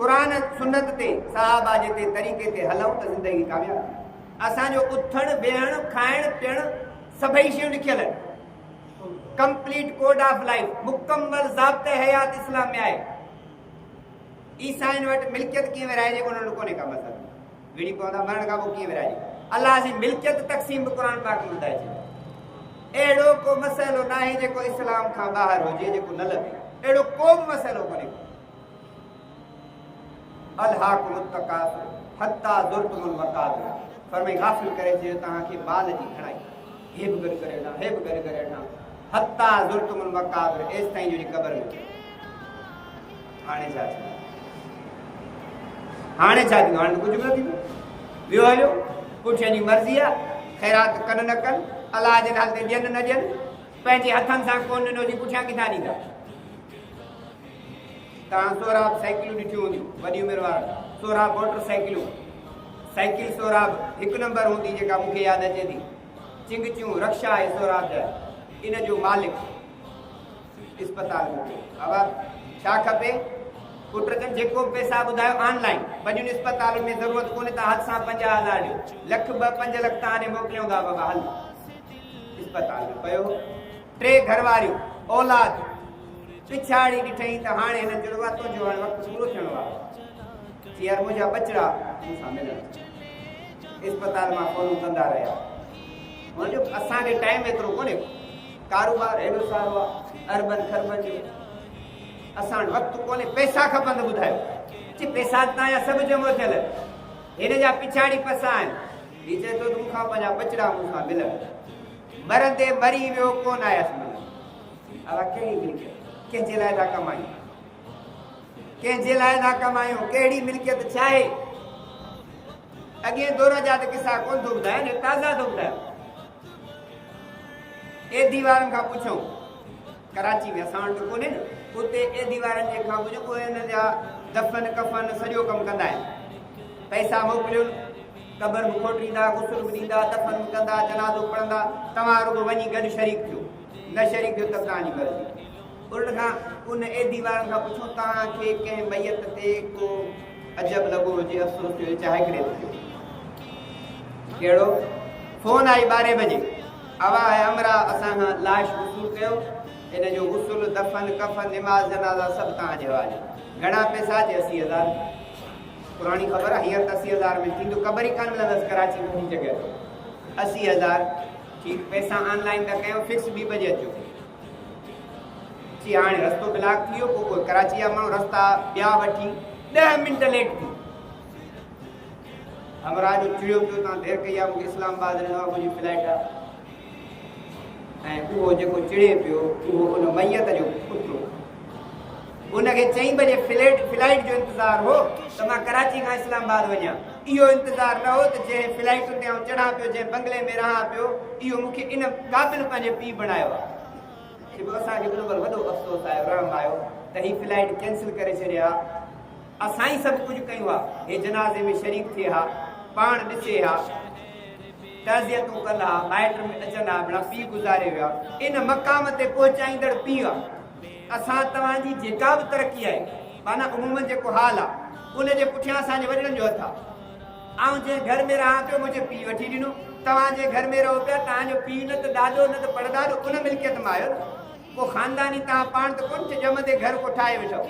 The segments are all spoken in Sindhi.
قرآن سنت تي، صحابه جي تي طريقي تي هلون ته زندگي ڪامياب ٿيندي. اسان جو اٿڻ، ويهڻ، کائڻ، پيئڻ سڀئي شيون لکيل آهن. ڪمپليٽ ڪوڊ آف لائيف، مڪمل ضابطه حيات اسلام ۾ آهي. عيسائين وٽ ملڪيت ڪيئن ورهائجي انهن وٽ ڪونهي ڪا مسئلو. وڙهي پوندا مرڻ کان پوء ڪيئن ورهائجي. الله سائين ملڪيت تقسيم به قرآن پاڪ ۾ ٻڌائي ڇڏيو. اهڙو ڪو مسئلو ناهي جيڪو اسلام کان ٻاهر هجي جيڪو نه لڀي. اهڙو ڪو به مسئلو ڪونهي ڪو. الهاڪم التڪاثر حتي زرتم المقابر فرمائي غافل ڪري ڇڏيو توهان کي مال جي گهڻائي هي به گڏ ڪري وٺان هي به گڏ ڪري وٺان حتي زرتم المقابر ايستائين جو قبر ۾ هاڻي ڇا ٿيندو هاڻي ڇا ٿيندو هاڻي ڪجهه به نه ٿيندو ويو هليو پٺين جي مرضي آ خيرات ڪن نه ڪن الله جي نالي تي ڏين نه ڏين پنهنجي هٿن سان ڪون ڏنو جي پٺيان ڪٿان ڏيندا توهان سهراب سائيڪلون ڏٺيون هونديون وڏي عمر وارن سهراب موٽر سائيڪلون سائيڪل سهراب هڪ نمبر هوندي جيڪا مون کي ياد اچي ٿي چنگچيون رڪشا آهي سهراب جا ان جو مالڪ اسپتال ۾ پيو بابا ڇا کپي پٽ چون جيڪو به پئسا ٻڌايو آن لائن وڏين اسپتالن ۾ ضرورت ڪونهي تان هٿ سان 50000 ڏيو لک ٻه پنج لک تان ڏي موڪليون ٿا بابا هل اسپتال ۾ پيو ٽي گهر واريون، اولاد، پڇاڙي ڏٺئين ته هاڻي هنن چيو ته وا تنهنجو هاڻي وقت پورو ٿيڻ وارو آهي. چي يار منهنجا ٻچڙا مون سان ملڻ اچن. اسپتال مان فونون ڪندا رهيا. هن چيو اسان کي ٽائيم ايترو ڪونهي ڪو. ڪاروبار هيڏو سارو آهي، اربن کربن جو. اسان وٽ وقت ڪونهي، پئسا کپن ته ٻڌايو. چي پئسا ته توهان جا سڀ جمع ٿيل آهن. هن جا پڇاڙي پسا آهن. هي چئي ٿو ته مون کان پنهنجا ٻچڙا مون سان ملن. مرندي مري ويو ڪونه آيس ملڻ. اها ڪهڙي ملڪيت؟ ڪنهن جي لاء ٿا ڪمايون؟ ڪنهن جي لاء ٿا ڪمايون؟ ڪهڙي ملڪيت ڇا آهي؟ اڳئين دور جا ته قصا ڪونه ٿو ٻڌايان، هي تازا ٿو ٻڌايان. ايڌي وارن کان پڇون، ڪراچي ۾ اسان وٽ ته ڪونهي نه، اتي ايڌي وارن جي کان پڇون، اهي انهن جا دفن ڪفن سڄو ڪم ڪندا آهن. پئسا موڪليون، قبر به کوٽيندا، غسل به ڏيندا، دفن به ڪندا، جنازو پڙهندا، توهان رڳو وڃي گڏ شريڪ ٿيو، نه شريڪ ٿيو ته به توهان جي مرضي. انهن کان، ان ايڌي وارن کان پڇو، توهان کي ڪنهن ميت تي ڪو عجب لڳو هجي، افسوس ٿيو هجي، چاهي هڪڙي تي ٿيو. ڪهڙو؟ فون آئي ٻارهين بجي، اوا ۽ امرا اسان کان لاش وصول ڪيو، ان جو غسل، دفن، ڪفن، نماز جنازه سڀ توهان جي حوالي. گهڻا پئسا؟ چي 80,000. پراڻي خبر آ هينئر ته 80,000 ۾ ٿيندو قبر ئي ڪانه ملندس ڪراچي ۾ وڏي جڳهه تي 80,000 ٺيڪ پئسا آن لائن ٿا ڪيون فڪس ٻي بجي اچو چي هاڻي رستو بلاڪ ٿي ويو پوء ڪراچي جا ماڻهو رستا ٻيا وٺي 10 منٽ ليٽ ٿي همراهه جو چڙيو پيو تان دير ڪئي آ مونکي اسلام آباد وڃڻو آ منهنجي فلائٽ آ ۽ اهو جيڪو چڙي پيو اهو ان ميت جو پٽ هو. ان کي چئين بجي فليٽ فلائيٽ جو انتظار هو ته مان ڪراچي کان اسلام آباد وڃان. اهو انتظار نه هو ته جنهن فلائيٽن تي آئون چڙهان پيو، جنهن بنگلي ۾ رهان پيو، اهو مون کي ان قابل پنهنجي پيء بڻايو آهي. چئبو اسان کي ان مهل وڏو افسوس آيو، رحم آيو ته هي فلائيٽ ڪينسل ڪري ڇڏي ها. اسان ئي سڀ ڪجهه ڪيون ها، هي جنازي ۾ شريڪ ٿئي ها، پاڻ ڏسي ها، تعزيتون ڪن ها، مائٽ به اچن ها، ڀلا پيء گذاري ويو آهي، ان مقام تي پهچائيندڙ پيء آهي. اسان توهان جي جيڪا به ترقي آهي، معنيٰ عموماً جيڪو حال آهي، ان جي پٺيان اسان جي وڏڙن جو هٿ آهي. آئون جنهن گهر ۾ رهان پيو، منهنجي پيء وٺي ڏنو. توهان جنهن گهر ۾ رهو پيا، توهان جو پيء نه ته ڏاڏو نه ته پڙڏاڏو ان ملڪيت مان آيو نه. ڪو خانداني توهان پاڻ ته ڪونه ڄمندي گهر ڪو ٺاهي ويٺؤ.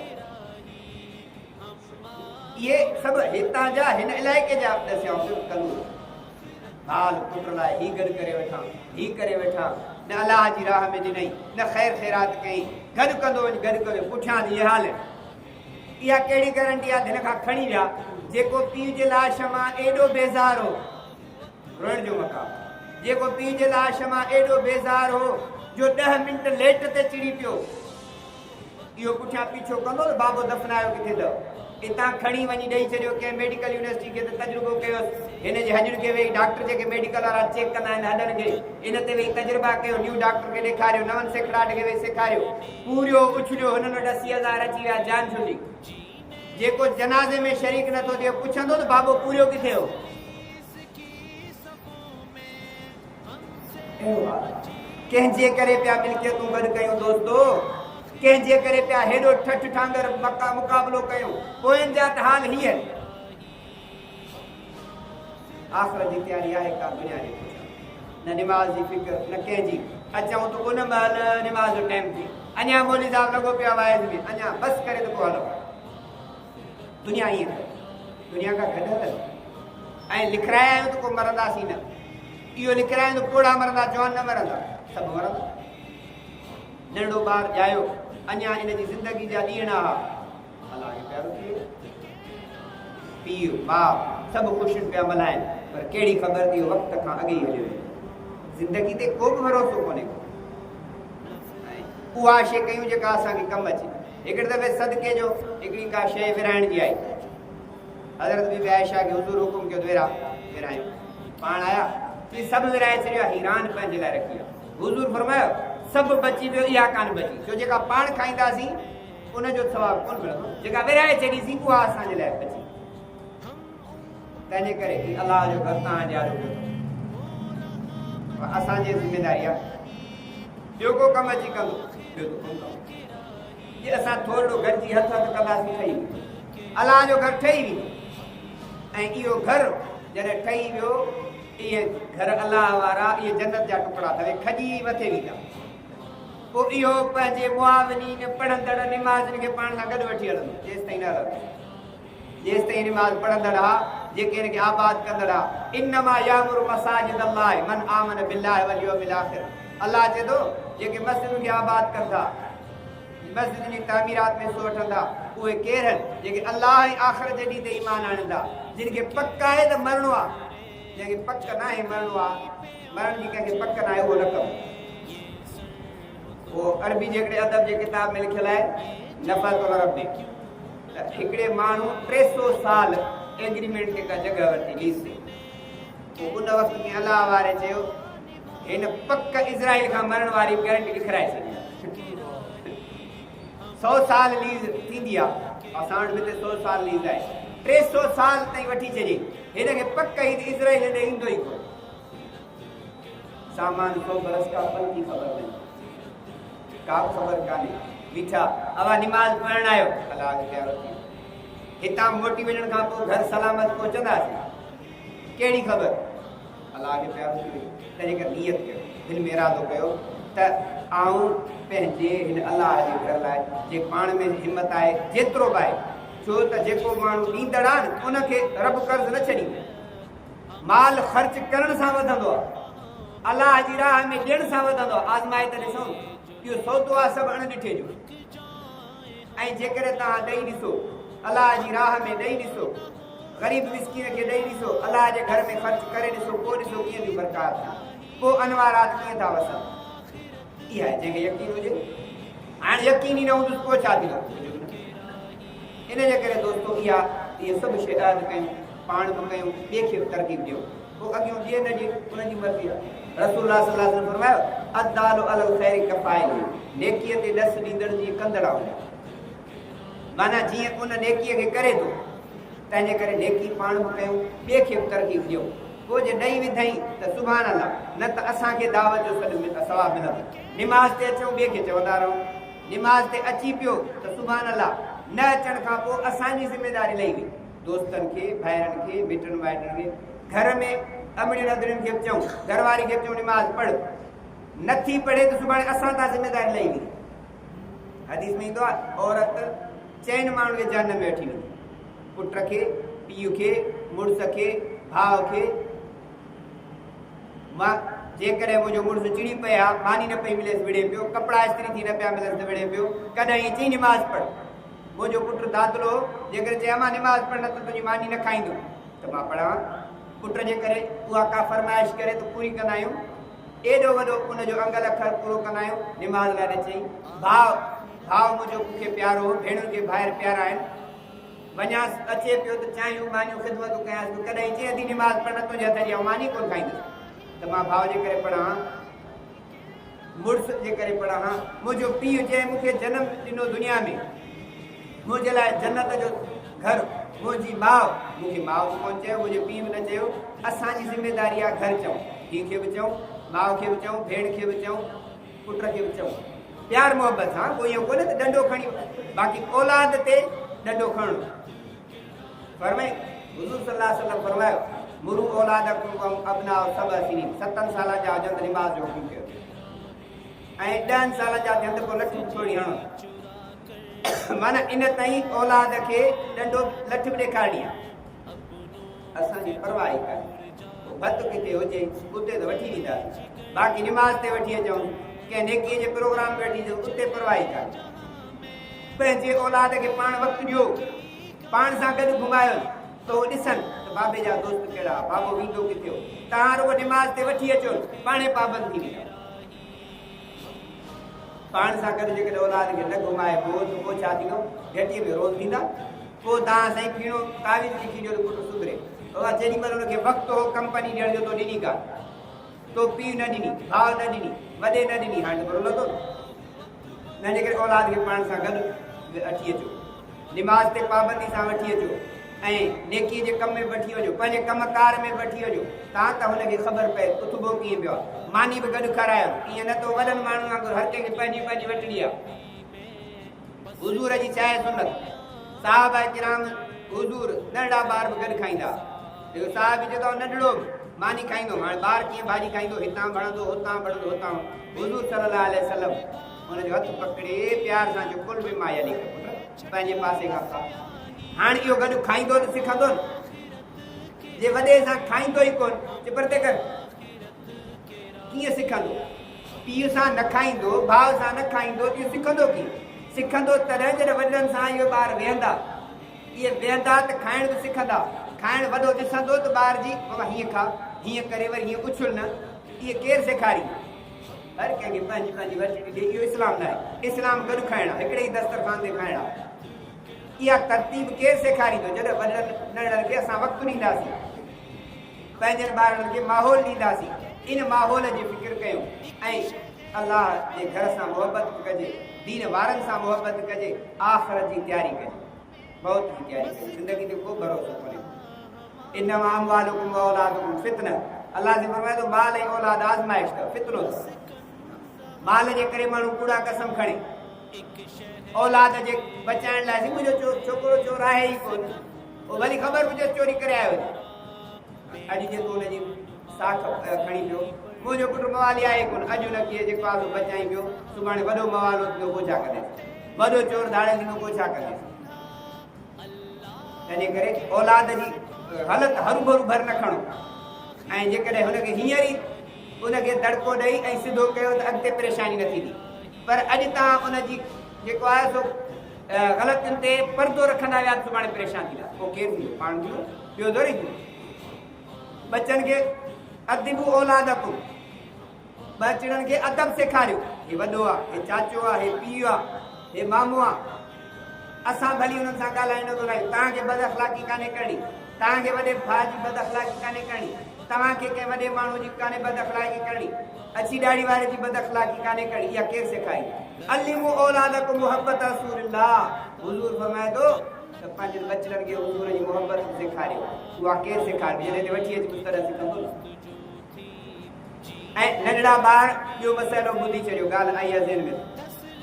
اهي سڀ هتان جا هن علائقي جا ڏسيائون پيو ڪلور مال پٽ لاء هي گڏ ڪري وٺان هي ڪري وٺان نه الله جي راهه ۾ ڏنئي نه خير خيرات ڪئي گڏ ڪندو وڃ گڏ ڪندو پٺيان هي حال اها ڪهڙي گارنٽي آهي هن کان کڻي ويا جيڪو پيء جي لاش مان ايڏو بيزار هو روئڻ جو مقام جيڪو پيء جي لاش مان ايڏو بيزار هو جو 10 منٽ ليٽ تي چڙي پيو اهو پٺيان پيڇو ڪندو ته بابو دفنايو ڪٿي اٿئو؟ اتان کڻي وڃي ڏئي ڇڏيو ڪنهن ميڊيڪل يونيورسٽي کي ته تجربو ڪيوس. هن جي هڏين کي ويهي ڊاڪٽر جيڪي ميڊيڪل وارا چيڪ ڪندا آهن هڏن کي، ان تي ويهي تجربا ڪيو، نيو ڊاڪٽر کي ڏيکاريو، نون سيکڙاٽ کي ويهي سيکاريو. پوريو، اڇليو، هنن وٽ 80,000 اچي ويا، جان ڇٽي. جيڪو جنازي ۾ شريڪ نٿو ٿئي، پڇندو ته بابو پوريو ڪٿي هو؟ اهڙو حال آهي. ڪنهن جي ڪري پيا ملڪيتون گڏ ڪيون دوستو؟ ڪنهن جي ڪري پيا هيڏو ٺٺ ٺانگر مقابلو ڪيون؟ پوين جا ته حال هي آهن. آخرت جي تياري آهي ڪا دنيا جي پٺيان؟ نه نماز جي فڪر نه ڪنهن جي. اچون ته ان مهل نماز جو ٽائيم ٿئي. اڃا مولوي صاحب لڳو پيو آهي واعظ ۾، اڃا بس ڪري ته پوء هلون. دنيا ائين ڪري. دنيا کان گڏ هلن. ۽ لکرايا آهيون ته ڪو مرنداسين نه. اهو لکرايا آهيون ته پوڙها مرندا، جوان نه مرندا. سڀ مرندا. ننڍڙو ٻار ڄايو، اڃا ان جي زندگي جا ڏينهن نه ها. الله کي پيارو ٿي ويو. پيء، ماء سڀ خوشيون پيا ملهائن، پر ڪهڙي خبر ته اهو وقت کان اڳي ئي هليو ويندو. زندگي تي ڪو به ڀروسو ڪونهي ڪو. ۽ اها شيء ڪيون جيڪا اسان کي ڪم اچي. هڪڙي دفعي صدقي جو هڪڙي ڪا شيء ورهائڻ جي آئي. حضرت بي بي عائشه کي حضور حڪم ڪيو ته ورهاء، ورهايون. پاڻ آيا، چي سڀ ورهائي ڇڏيو آهي، هي ران پنهنجي لاء رکي آهي. حضور فرمايو، سڀ بچي ويو اها ڪانه بچي، ڇو جيڪا پاڻ کائينداسين ان جو ثواب ڪونه ملندو، جيڪا ورهائي ڇڏيسين اها اسان جي لاء بچي. تنهنجي ڪري هي الله جو گهر توهان جي آڏو پيو اٿو، پر اسان جي ذميداري آهي ٻيو ڪو ڪم اچي ڪندو، ٻيو ته ڪونه ڪندو. جي اسان ٿورڙو گڏجي هٿ هٿ ڪنداسين ٺهي ويندو. الله جو گهر ٺهي ويندو ۽ اهو گهر جڏهن ٺهي ويو اهي گهر الله وارا اهي جنت جا ٽڪڙا اٿوي کڄي مٿي ويندا. پوء اهو پنهنجي معاونين پڙهندڙ نمازين کي پاڻ سان گڏ وٺي هلندو جيستائين نه هلندو جيستائين نماز پڙهندڙ ها جيڪي هن کي آباد ڪندڙ ها انما يعمر مساجد الله من آمن بالله واليوم الاخر الله چئي ٿو جيڪي مسجدن کي آباد ڪن ٿا مسجدن جي تعميرات ۾ حصو وٺن ٿا اهي ڪير آهن جيڪي الله ۽ آخرت جي ڏينهن تي ايمان آڻين ٿا جن کي پڪ آهي ته مرڻو آهي جنهن کي پڪ ناهي مرڻو آهي مرڻ جي ڪنهن کي پڪ ناهي اهو نه ڪندو اهو عربي جي هڪڙي ادب جي ڪتاب ۾ لکيل آهي نفحت العرب ۾ ته هڪڙي ماڻهو 300 سال ايگريمينٽ تي ڪا جڳهه ورتي ليز تي پوء ان وقت ۾ الله واري چيو هن پڪ اسرائيل کان مرڻ واري گارنٽي لکرائي ڇڏي سو سال ليز ٿيندي آ اسان وٽ به ته سو سال ليز آهي 300 سال تائين وٺي ڇڏي هن کي پڪ هئي ته اسرائيل هن ايندو ئي ڪونه سامان سو برس کا پل ڪي خبر نہیں ڪا به خبر ڪانهي بيٺا اوهان نماز پڙهڻ آيو الله کي پيارو ٿي هتان موٽي وڃڻ کان پوء گهر سلامت پهچنداسين ڪهڙي خبر الله کي پيارو ٿي وڃي تنهن ڪري نيت ڪيو دل ۾ ارادو ڪيو ته آئون پنهنجي هن الله جي گهر لاء جي پاڻ ۾ همت آهي جيترو به آهي ڇو ته جيڪو ماڻهو ڏيندڙ آهي نه ان کي رب قرض نه ڇڏيندو. مال خرچ ڪرڻ سان وڌندو آهي، الله جي راهه ۾ ڏيڻ سان وڌندو آهي. آزمائي ته ڏسو اهو سودو آهي سڀ اڻ ڏٺي جو ۽ جيڪڏهن توهان ڏئي ڏسو الله جي راهه ۾ ڏئي ڏسو غريب مسڪين کي ڏئي ڏسو الله جي گهر ۾ خرچ ڪري ڏسو پوء ڏسو ڪيئن ٿيون برڪات ٿين پوء انوارات ڪيئن ٿا وسن. اها آهي جنهن کي يقين هجي. هاڻ يقين ئي نه هوندس پوء ڇا ٿيندو؟ ڪجهه به نه. ان جي ڪري دوستو اها اهي سڀ شيء عهد ڪيون، پاڻ به ڪيون، ٻئي کي به ترغيب ڏيون. پوء اڳيون ڏئي نه ڏئي ان جي مرضي آهي. رسول الله صلي الله عليه وسلم فرمايو، الدال علي الخير ڪفاعله، نيڪيء تي ڏس ڏيندڙ جيئن ڪندڙ آهي. معنيٰ جيئن ان نيڪيء کي ڪري ٿو. تنهن جي ڪري نيڪي پاڻ به ڪيون، ٻئي کي به ترغيب ڏيون. پوء جي ڏئي وڌئين ته سبحان الله، نه ته اسان کي دعوت جو سڏ ثواب ملندو. نماز تي اچون ٻئي کي چوندا رهون. نماز تي اچي پيو ته سبحان الله، نه اچڻ کان پوء اسان جي ذميداري لهي وئي. دوستن کي، ڀائرن کي، مٽن مائٽن کي، گهر ۾ امڙين ادڙين کي به چئون، گهر واري کي به چئون نماز پڙهه. نه ٿي پڙهي ته سڀاڻي اسان تان ذميداري لهي ويندي. حديث ۾ ايندو آهي عورت چئن ماڻهن کي جهنم ۾ وٺي ويندي، پٽ کي، پيء کي، مڙس کي، ڀاء کي. مان جيڪڏهن منهنجو مڙس چڙي پئي ها، ماني نه پئي مليس وڙهي پيو، ڪپڙا استري ٿي نه پيا ملنس ته وڙهي پيو، ڪڏهن ائين چئي نماز پڙهه. منهنجو پٽ دادلو جيڪڏهن چئي امان نماز پڙهه نه ته تنهنجي ماني نه کائيندم ته مان پڙهان. پٽ جي ڪري اها ڪا فرمائش ڪري ته پوري ڪندا آهيون. ايڏو وڏو ان جو انگل اکر پورو ڪندا آهيون، نماز لاء نه چئي. ڀاء، ڀاء منهنجو مون کي پيارو هو، ڀيڻن کي ڀائر پيارا آهن. وڃانس اچي پيو ته چانهيون مانيون خدمتون ڪيانس پيو، ڪڏهن چئي ادي نماز پڙهه نه تنهنجي هٿ جي آئون ماني ڪونه کائيندس ته مان ڀاء جي ڪري پڙهان ها، مڙس جي ڪري پڙهان ها، منهنجو پيء جنهن مون کي جنم ڏنو دنيا ۾، منهنجي لاء جنت جو گهر، منهنجي ماء، مون کي ماء به ڪونه چيو، منهنجي پيء به نه چيو، اسان جي ذميداري آهي گهر چئون، ڌيء کي به چئون، ماء کي به چئون، ڀيڻ کي به چئون، پٽ کي به چئون. پيار محبت سان، ڪو اهو ڪونهي ته ڏنڊو کڻي، باقي اولاد تي ڏنڊو کڻڻو. فرمائي حضور صلي الله عليه وسلم فرمايو، مرو اولادڪم وهم ابناء سبع سنين، ستن سالن جا هجن ته نماز جو حڪم ڪيو ۽ 10 سالن جا ٿين ته پوء لٺ به ٿوري هڻو. معنيٰ ان تائين اولاد کي ڏنڊو لٺ به ڏيکارڻي آهي. اسان جي پرواهه ئي ڪانهي. پوء ڀت ڪٿي هجي اتي ته وٺي وينداسين، باقي نماز تي وٺي اچون، ڪنهن نيڪيء جي پروگرام ۾ وٺي اچون، اتي پرواهه ئي ڪانهي. پنهنجي اولاد کي پاڻ وقت ڏيو، پاڻ سان گڏ گهمايو ته هو ڏسن ته بابي جا دوست ڪهڙا، بابو ويندو ڪٿي هو. توهان رڳو نماز تي وٺي اچو، پاڻهي پابند ٿي ويندا. پاڻ سان گڏ جيڪڏهن اولاد کي نه گهمائبو ته پوء ڇا ٿيندو؟ گهٽيء ۾ رول ٿيندا. پوء دانهن سائين ڦيڻو تعويذ لکي ڏيو ته پٽ سڌري. بابا جيڏي مهل ان کي وقت هو ڪمپني ڏيڻ جو تو ڏني ڪانه. تو پيء نه ڏني، ڀاء نه ڏني، وڏي نه ڏني، هاڻي ته برو لڳندو نه. تنهن جي ڪري اولاد کي پاڻ سان گڏ وٺي اچو. نماز تي پابندي سان وٺي اچو ۽ نيڪيء جي ڪم ۾ به وٺي وڃو، پنهنجي ڪم ڪار ۾ به وٺي وڃو، تان ته هن کي خبر پئي ته اٿبو ڪيئن پيو آهي. ماني به گڏ کارايو، ائين نه ته وڏن ماڻهن وانگر هر ڪنهن کي پنهنجي پنهنجي وٽڙي آهي. حضور جي ڇا آهي سنت؟ صحابه ڪرام حضور ننڍڙا ٻار به گڏ کائيندا هئا. هڪ صحابي چوندو هو ننڍڙو به ماني کائيندو هو، هاڻي ٻار ڪيئن ڀاڄي کائيندو، هتان ڀڻندو، هتان ڀڻندو، هتان. حضور صلي الله عليه وسلم ان جو هٿ پڪڙي پيار سان چيو ڪل بما يليڪ پٽ پنهنجي پاسي کان کاء. هاڻ اهو گڏ کائيندو ته سکندو نه، جي وڏي سان کائيندو ئي ڪونه چي پرتي ڪر ڪيئن سکندو؟ پيء سان نه کائيندو، ڀاء سان نه کائيندو ته اهو سکندو ڪيئن؟ سکندو تڏهن جڏهن وڏڙن سان اهي ٻار ويهندا. اهي ويهندا ته کائڻ به سکندا. کائڻ وڏو ڏسندو ته ٻار جي بابا هيئن کاء، هيئن ڪري وري هيئن اڇل نه. اهي ڪير سيکاريندو؟ هر ڪنهن کي پنهنجي پنهنجي ورچڙي ڏي. اهو اسلام ناهي. اسلام گڏ کائڻ آهي، هڪڙي ئي دسترخوان تي کائڻ آهي. اها ترتيب ڪير سيکاريندو؟ جڏهن وڏڙن ننڍڙن کي اسان وقت ڏينداسين، پنهنجن ٻارڙن کي ماحول ڏينداسين، ان ماحول جي فڪر ڪيون ۽ الله جي گهر سان محبت به ڪجي، دين وارن سان محبت ڪجي، آخرت جي تياري ڪجي، موت جي تياري ڪجي. زندگي تي ڪو ڀروسو ڪونهي. انما اموالڪم واولادڪم فتنه، الله سائين فرمائي ٿو مال ۽ اولاد آزمائش اٿو، فتنو اٿو. مال جي ڪري ماڻهو ڪوڙا قسم کڻي، اولاد جي بچائڻ لاء سائين منهنجو ڇوڪرو چور آهي ئي ڪونه، پوء ڀلي خبر هجيس چوري ڪري آيو هجي، اڄ جي تون ان جي ساک کڻي پيو، منهنجو پٽ موالي آهي ڪونه، اڄ ان کي جيڪو آهي سو بچائين پيو، سڀاڻي وڏو موالو ٿيندو پوء ڇا ڪنديس، وڏو چور ڌاڙيل ٿيندو پوء ڇا ڪنديس. تنهن ڪري اولاد جي غلط هروڀرو ڀر نه کڻو ۽ جيڪڏهن هن کي هينئر ئي ان کي دڙڪو ڏئي ۽ سڌو ڪيو ته اڳتي پريشاني نه ٿيندي، پر اڄ توهان ان جي جيڪو آهي سو غلطين تي پردو رکندا ويا ته سڀاڻي پريشان ٿيندا. پوء ڪير ٿيندو؟ پاڻ ٿيندو، ٻيو ٿوري ٿيندو. ٻچن کي ادبو اولادڪم، ٻچڙن کي ادب سيکاريو. هي وڏو آ، هي چاچو آ، هي پيء آ، هي مامو آ. اسان ڀلي انهن سان ڳالهايون نه ڳولهايون، توهان کي بد اخلاقي ڪانهي ڪرڻي، توهان کي وڏي ڀاء جي بد اخلاقي ڪانهي ڪرڻي، توهان کي ڪنهن وڏي ماڻهوء جي ڪانهي بد اخلاقي ڪرڻي، اڇي ڏاڙهي واري جي بد اخلاقي ڪانهي ڪرڻي، اها ڪير سيکاريندو؟ علموا اولادڪم محبت رسول الله، حضور فرمائي ٿو ته پنهنجن ٻچڙن کي حضور جي محبت به سيکاريو. اها ڪير سيکاربي؟ جڏهن هتي وٺي اچبس تڏهن سکندو نه. ۽ ننڍڙا ٻار، ٻيو مسئلو ٻڌي ڇڏيو، ڳالهه آئي آهي ذهن ۾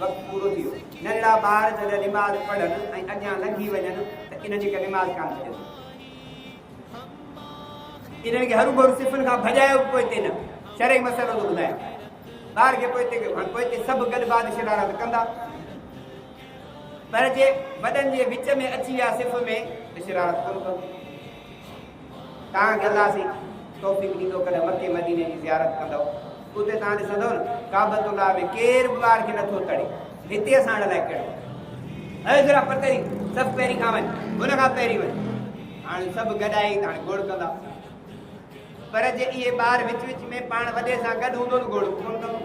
وقت پورو ٿي ويو. ننڍڙا ٻار جڏهن نماز پڙهن ۽ اڳيان لنگهي وڃن ته انهن جي ڪا نماز ڪانه ڀڄندي. انهن کي هروڀرو صفن کان ڀڄايو به پوئتي نه. شرعي مسئلو ٿو ٻڌايان. ٻار کي پوئتي ڪيو، هاڻ پوئتي سڀ گڏ بعد شرارت ڪندا، پر جي وڏن جي وچ ۾ اچي ويا صف ۾ ته شرارت ڪونه ڪندو. توهان کي الله سائين توفيق ڏيندو ڪڏهن مڪي مديني جي زيارت ڪندؤ اتي توهان ڏسندؤ نه ڪعبة الله ۾ ڪير به ٻار کي نٿو تڙي. هتي اسان الائي ڪهڙو اي ذرا پرتي سڀ پهرين کان وڃ هن کان پهرين وڃ. هاڻي سڀ گڏائي ته هاڻي گوڙ ڪندا، پر جي اهي ٻار وچ وچ ۾ پاڻ وڏي سان گڏ هوندو ته گوڙ به ڪونه ڪندو.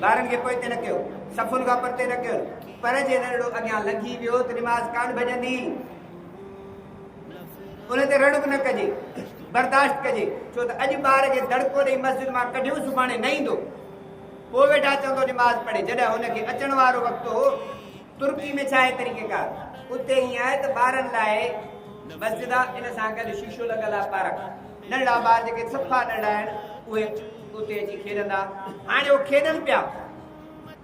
ٻارن کي پوئتي نه ڪيو، صفن کان پرتي نه ڪيو، پر جي ننڍڙو اڳيان لنگهي ويو ته نماز ڪانه ڀڄندي. ان تي رڙ به نه ڪجي، برداشت ڪجي، ڇو ته اڄ ٻار کي دڙڪو ڏئي مسجد مان ڪڍيو سڀاڻي نه ايندو، پوء ويٺا چوندو نماز پڙهي، جڏهن هن کي اچڻ وارو وقت هو. ترڪي ۾ ڇا آهي طريقيڪار؟ اتي ائين آهي ته ٻارن لاء مسجد آهي، ان سان گڏ شيشو لڳل آهي، پارڪ، ننڍڙا ٻار جيڪي صفا ننڍڙا آهن اهي اتي اچي کيڏندا، هاڻي اهي کيڏن پيا.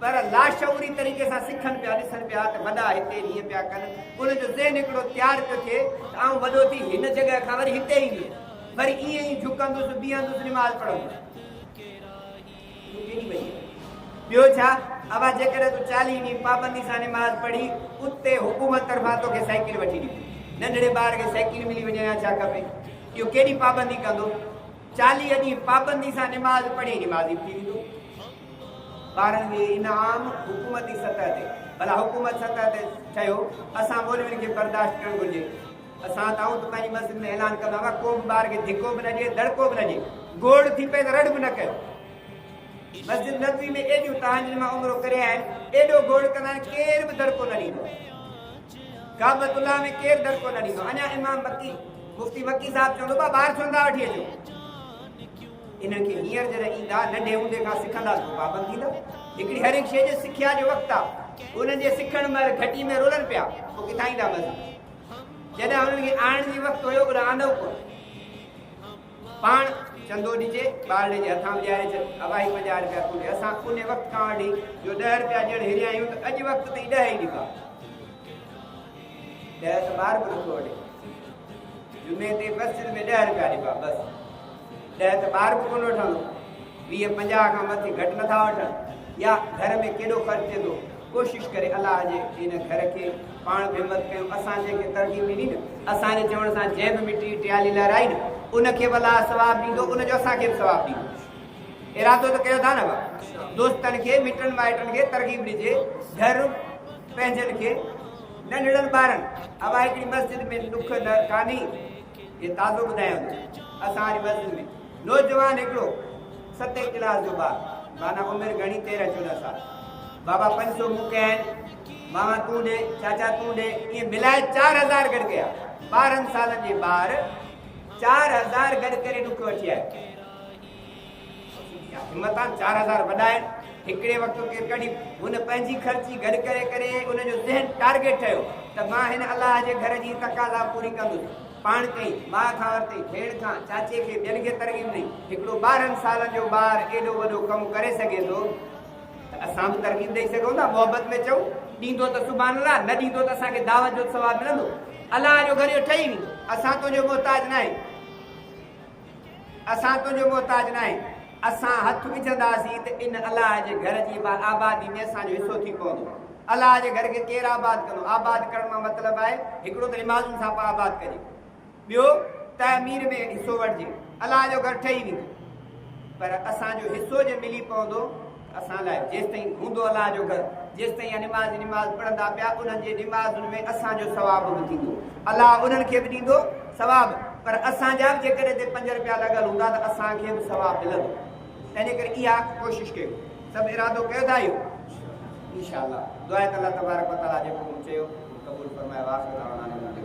پر لاشعوري طريقي سان سکن پيا، ڏسن پيا ته وڏا هتي هيئن پيا ڪن، انهن جو ذهن هڪڙو تيار پيو ٿئي ته آئون وڏو ٿي هن جڳهه کان وري هتي ايندس، وري ائين ئي جهڪندس، بيهندس، نماز پڙهندس. اهو ڪيڏي وڏي آهي. ٻيو ڇا؟ ابا جيڪڏهن تون 40 ڏينهن پابندي سان نماز پڙهي، اتي حڪومت طرفان توکي سائيڪل وٺي ڏبي. ننڍڙي ٻار کي سائيڪل ملي وڃي يا ڇا کپي؟ اهو ڪيڏي پابندي ڪندو؟ 40 ڏينهن پابندي سان نماز پڙهي نمازي به ٿي ويندو. ٻارن کي انعام حڪومتي سطح تي ڀلا حڪومت سطح تي ٺهيو اسان مولوين کي برداشت ڪرڻ گهرجي اسان ته آئون ته پنهنجي مسجد ۾ اعلان ڪندو آهيان ڪو به ٻار کي ڌڪو به نه ڏي دڙڪو به نه ڏي گوڙ ٿي پئي ته رڙ به نه ڪيو مسجد نبوي ۾ ايڏيون تهان جن مان عمرو ڪري آيا آهن ايڏو گوڙ ڪندا آهن ڪير به دڙڪو نه ڏيندو ڪعبت الله ۾ ڪير دڙڪو نه ڏيندو اڃا امام مڪي مفتي مڪي صاحب چوندو با ٻار ڇو نٿا وٺي اچو انهن کي هينئر جڏهن ايندا، ننڍي هوندي کان سکندا ته پوء پابند ٿيندا. هڪڙي هر هڪ شيء جي سکيا جو وقت آ. انهن جي سکڻ مهل گهٽي ۾ رولن پيا، پوء ڪٿان ايندا مسجد. جڏهن انهن کي آڻڻ جي وقت هيو، اوڏانهن آندو ڪونه. پاڻ چندو ڏجي، ٻارڙي جي هٿان به ڏياري ڇڏ، ابا هي 50 رپيا تون ڏي. اسان ان وقت کان وٺي جو 10 رپيا ڏيڻ هريا آهيون ته اڄ وقت تائين 10 ئي ڏبا. 10 ته ٻار به نٿو وٺي. جمعي تي مسجد ۾ 10 رپيا ڏبا بس. 10 ته ٻار به ڪونه وٺندو. 20 50 کان مٿي گهٽ نٿا وٺن. يا گهر ۾ ڪيڏو خرچ ٿئي ٿو. ڪوشش ڪري الله جي ان گهر کي پاڻ به همت ڪيون. اسان جنهن کي ترغيب ڏني نه، اسان جي چوڻ سان جنهن به مٽي جي ٽيالي لهرائي نه، ان کي به الله ثواب ڏيندو، ان جو اسان کي به ثواب ڏيندو. ارادو ته ڪيو ٿا نه ڀاء. دوستن کي، مٽن مائٽن کي ترغيب ڏجي. گهر پنهنجن کي، ننڍڙن ٻارن. اها هڪڙي مسجد ۾ ڏک نه ڪانهي. هي تازو ٻڌايان ٿو. اسان واري مسجد ۾ نوجوان هڪڙو ستين ڪلاس جو ٻار، معنيٰ عمر گهڻي 13 14 سال. بابا 500 مون ڪيا آهن، ماما تون ڏي، چاچا تون ڏي، ائين ملائي 4000 گڏ ڪيا. 12 سالن جي ٻار 4000 گڏ ڪري ڏک وٺي آيو. همت آهن، 4000 وڏا آهن. هڪڙي وقت ڪير ڪڍي هن پنهنجي خرچي گڏ ڪري ڪري ان جو ذهن ٽارگيٽ ٺهيو ته مان هن الله جي گهر جي تقاضا پوري ڪندس. پاڻ ڪئي، ماء کان ورتي، ڀيڻ کان، چاچي کي، ٻين کي ترغيب ڏئي. هڪڙو 12 سالن جو ٻار ايڏو وڏو ڪم ڪري سگهي ٿو ته اسان به ترغيب ڏئي سگهون ٿا. محبت ۾ چئون، ڏيندو ته سبحان الله، نه ڏيندو ته اسان کي دعوت جو ثواب ملندو. الله جو گهر اهو ٺهي ويندو. اسان تنهنجو محتاج ناهيون. اسان تنهنجو محتاج ناهيون. اسان هٿ وجهنداسين ته ان الله جي گهر جي آبادي ۾ اسان جو حصو ٿي پوندو. الله جي گهر کي ڪير آباد ڪندو؟ آباد ڪرڻ مان مطلب آهي هڪڙو ته نمازن سان پاڻ آباد ڪجي، ٻيو تعمير ۾ حصو وٺجي، الله جو گهر ٺهي ويندو. پر اسان جو حصو جي ملي پوندو ته اسان لاء جيستائين هوندو الله جو گهر، جيستائين اها نمازي نماز پڙهندا پيا، انهن جي نمازن ۾ اسان جو ثواب به ٿيندو. الله انهن کي به ڏيندو ثواب، پر اسان جا به جيڪڏهن هتي 5 رپيا لڳل هوندا ته اسان کي به ثواب ملندو. تنهنجي ڪري اها ڪوشش ڪيو. سڀ ارادو ڪيو ٿا اهو انشاء الله. دعا آهي ته الله تبارڪ وتعاليٰ جيڪو مون چيو قبول فرمائي. واخر دعوانا ان الحمد لله.